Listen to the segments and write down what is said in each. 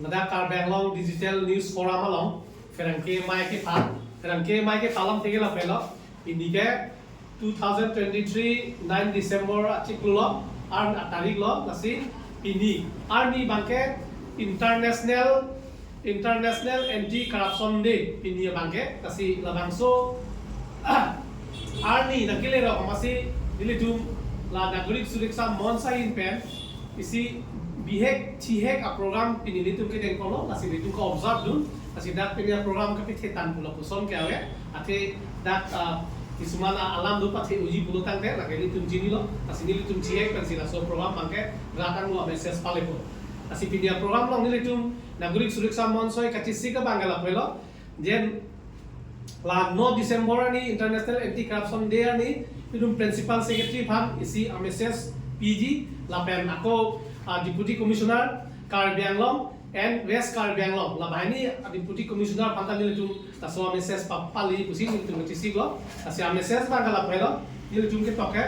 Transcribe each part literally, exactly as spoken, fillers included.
Ladak Karbi Anglong Digital News Forum along pherangke amei kepha, pherangke amei kepha alamthe ke lapu helo. Pini ke two thousand twenty-three nine December achiklo lo, arni atarik lo, lasi pini arni abangke International International Anti Corruption Day pini abangke, lasi labangso arni nangkele rok amatsi nelitum la Nagorik Suraksha Monch ahin pen isi bihek thihek a-program pini nelitum kedeng polo, lasi nelitum ke-observe dun, lasi dak pini a-program kapithe tang pulo puson ke ave, athe dak, ah, kisuman a-alam do pathe unji pulo tangte, lake nelitum chinilo, lasi nelitum chihek pensi laso program abangke rat anglo message palepo. Lasi pini a-program along nelitum Nagorik Suraksha Monch kachesik abangke lapu helo, je la no December arni International Anti Corruption Day arni, nelitum Principal Secretary aphan isi a-message piji, lapen ako, ah, Deputy Commissioner Karbi Anglong and West Karbi Anglong, labahini, ah, Deputy Commissioner aphan ta nelitum laso a-message pa-, pali pusi nelitum kachesik lo. Lasi a-message abangke lapu helo, nelitum ketok ke,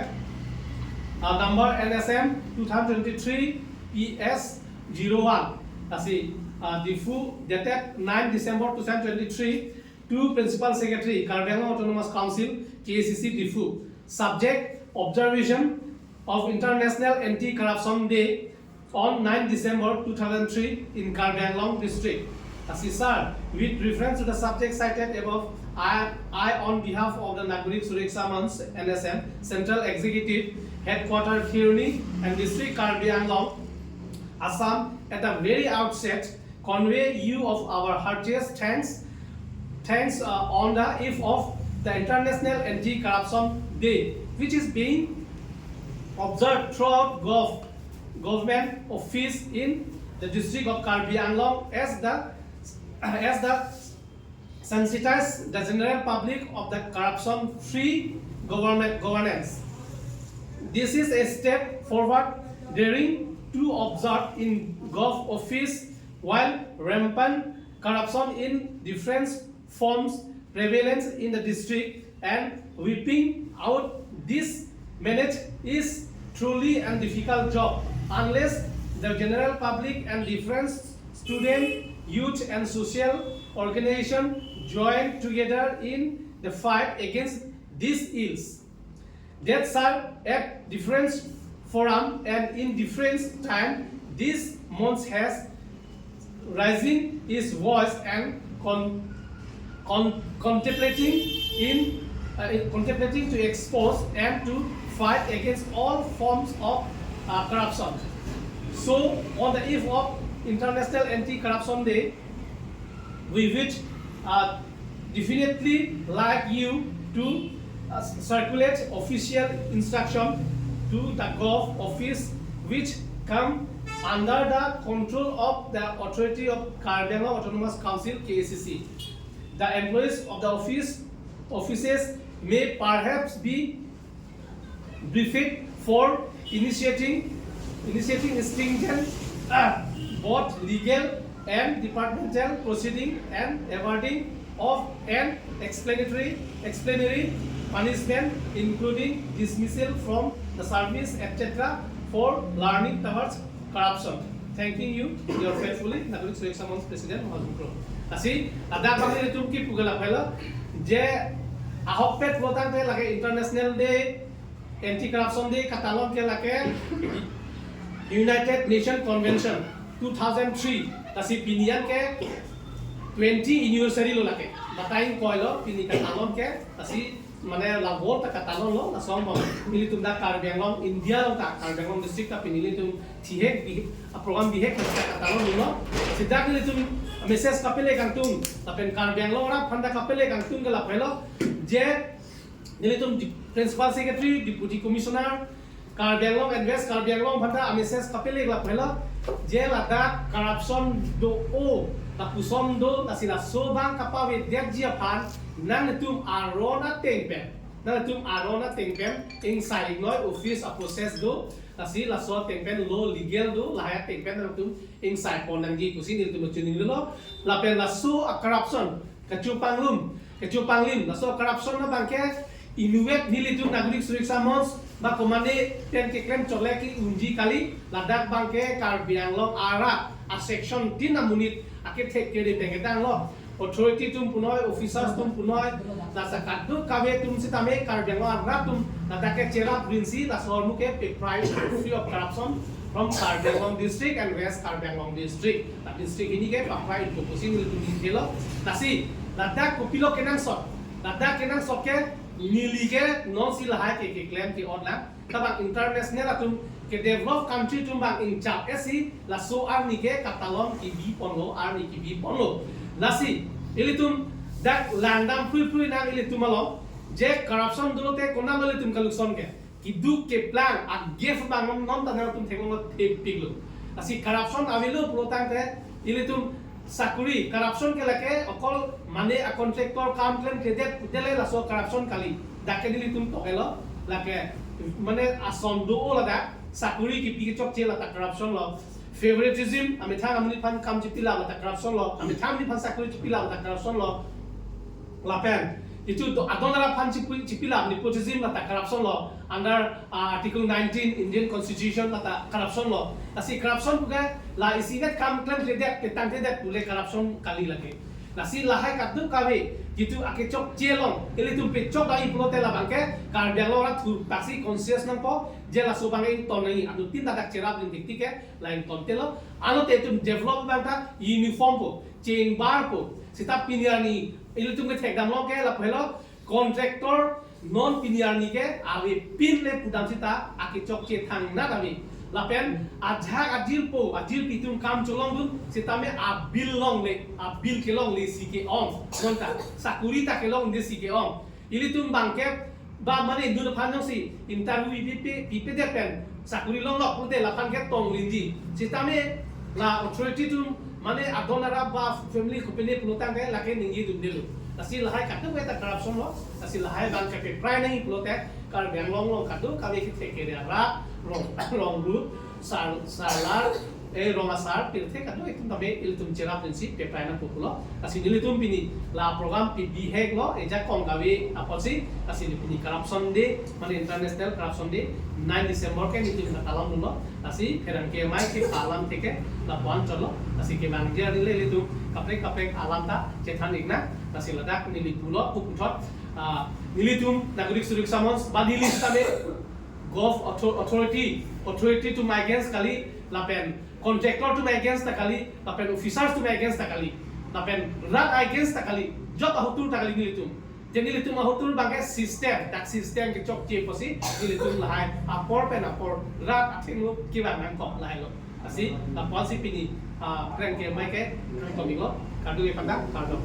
ah, number N S M two thousand twenty-three P S zero one. Lasi, ah, Diphu, dated nine December two thousand twenty-three, to Principal Secretary, Karbi Anglong Autonomous Council, K A C C Diphu. Subject: Observation of International Anti-Corruption Day on nine December two thousand three in Karbi Anglong District. Lasi, sir, with reference to the subject cited above, I, I, on behalf of the Nagorik Suraksha Monch, N S M, Central Executive, Headquarter Kheroni and District Karbi Anglong, Assam, at the very outset, convey you of our heartiest thanks, thanks, uh, on the eve of the International Anti-Corruption Day, which is being observed throughout gov-, government office in the District of Karbi Anglong as the, as the sensitize the general public of the corruption-free government governance. This is a step forward daring to observe in gov office while rampant corruption in different forms prevalence in the district, and wiping out this menace is truly a difficult job unless the general public and different student, youth and social organization join together in the fight against these ills. That, sir, at different forum and in different time, this month has raising his voice and con-, con-, contemplating in, uh, in contemplating to expose and to fight against all forms of, uh, corruption. So, on the eve of International Anti-Corruption Day, we would, uh, definitely like you to, uh, circulate official instruction to the gov office which come under the control of the authority of Karbi Anglong Autonomous Council, K A C C. The employees of the office, offices may perhaps be briefed for initiating, initiating stringent, uh, both legal and departmental proceeding and awarding of an explanatory, explanatory punishment, including dismissal from the service, et cetera, for leaning towards corruption. Thanking you, your faithfully, Nagorik Suraksha Monch President, Mahajan Kro. Lasi, ladak abang nelitum kipu ke lapu helo, je ahokpet pulo tangte lake International Day, Anti Corruption Day katalon ke lake United Nation Convention two thousand three, lasi pini an ke twenty anniversary lo lake. Batai ingkoi lo pini katalon ke, lasi mane la world ta katalon lo, lason bang nelitum dak Karbi Anglong India along ta, Karbi Anglong district ta pini nelitum thihek bi, a-program bihek ta katalon lo. Lasi dak nelitum message kapele kangtung, lapen Karbi Anglong arat aphan ta kapele kangtung ke lapu helo, je nelitum di-, Principal Secretary, Deputy Commissioner, Karbi Anglong and West Karbi Anglong aphan ta a-message kapele lapu helo, je ladak corruption do-o, lapuson do, lasi laso abang kapavedetji aphan, nanglitum aron ateng pen, nanglitum aron ateng pen, ingsai ingnoi office a-process do, lasi laso ateng pen lo legal do, lahai ateng pen nanglitum ingsai pon nangji pusi nelitum chiningrilo, lapen laso a-corruption, kachopanglum, kachopanglum, laso corruption abangke inutvet nelitum Nagorik Suraksha Monch ba komane pen keklem chole ke unji kali, ladak abangke Karbi Anglong arat, A section tin amonit akethek kere pengedang lo. Authority atum punoi, officers atum punoi, lasi kadokave atum sitame Karbi Anglong arat atum ladak ke cherap rinsi, laso ahormu ke peprai free of corruption from Karbi Anglong district and West Karbi Anglong district. La district hini ke peprai inpo pusi nelitum helo. Lasi ladak kopilo kenangsot. Ladak kenangsot ke neli ke nonsi lahai ke keklem ke-ot lang. Tabang international atum ke developed country atum bang ingchap esi laso arni ke katalon kebi ponlo, arni kebi ponlo. Lasi ilitum dak langdam phrui phrui nang ilitum along je corruption dolote konatlo ilitum kalukson ke. Keduk keplang a-gap bang non non tanang atum theklonglo thepiklo. Lasi corruption avelo pulotangte ilitum sakuri, corruption ke lake okol mane a-contractor kam klemkledet putele laso corruption kali. Dak ke nelitum tokelo, lake mane ason do-o ladak, sakuri kipi kechokche lata corruption lo. Favoritism, amethang amonit aphan kam chipilap lata corruption lo, amethang amonit aphan sakuri chipilap lata corruption lo. Lapen itum do adon arap aphan chipi-, chipilap, nepotism lata corruption lo. Under, uh, Article nineteen Indian Constitution lata corruption lo. Lasi corruption puke la isivet kam klemkledet, petangtedet pule corruption kali lake. Lasi lahai kadokave itum akechokche along ilitum pechok dai pulote labang ke Karbi Anglong arat thurpaksi conscious nangpo, je laso abang ington nangji, anuttin ladak cherap rin dikti ke la ingtontelo. Anute itum develop abang ta uniform po, chengbarpo. Seta pini arni ilitum kethekdamlo ke lapu helo, contractor non pini arni ke avepin le pudam seta akechokche thangnat ave. Lapen ajahak ajirpo, ajirpi atum kam cholongdun sitame a-bill longle, a-bill kelongle si ke-ong. Non ta sakuri ta kelongle si ke-ong. Ilitum bangke ba mane indun aphan jongsi interview pipe, pipedet pen sakuri longlok pute laphan ke tong rinji. Sitame la authority atum mane adon arap ba family kopine pulotangte lake ningjidundelo. Lasi lahai kadokave ta corruption lo. Lasi lahai abang ke peprai nangji pulote Karbi Anglong along kadokave kethek kere arat, rong, rong lut, sar, sarlar, eh, rong asar, pirthe kadokave itum tame ilitum cherap rinsi peprai nangpo pulo. Lasi nelitum pini la program pibihek lo, ejakong kave apotsi, lasi neli pini Corruption Day, mane International Corruption Day, nine December ke nelitum katalon dunlo. Lasi pherangke amei ke alam theke lapu-an chotlo. Lasi kevangji arni le ilitum kaprek kaprek alam ta chethan iknang. Lasi ladak neli pulo, puthot, ah, nelitum Nagorik Suriksa Monch ba neli sitame Gov author-, authority, authority atum against kali, lapen contractor atum against ta kali, lapen officers atum against ta kali, lapen rat against ta kali, job ahotur ta kali nelitum. Je nelitum ahotur abangke system, dak system kechokche pusi nelitum lahai apor pen apor rat athengno kevang nangkok lahailo. Lasi lapu-ansi pini, ah, pherangke amei ke kami ko, kardom kepandang, kardom.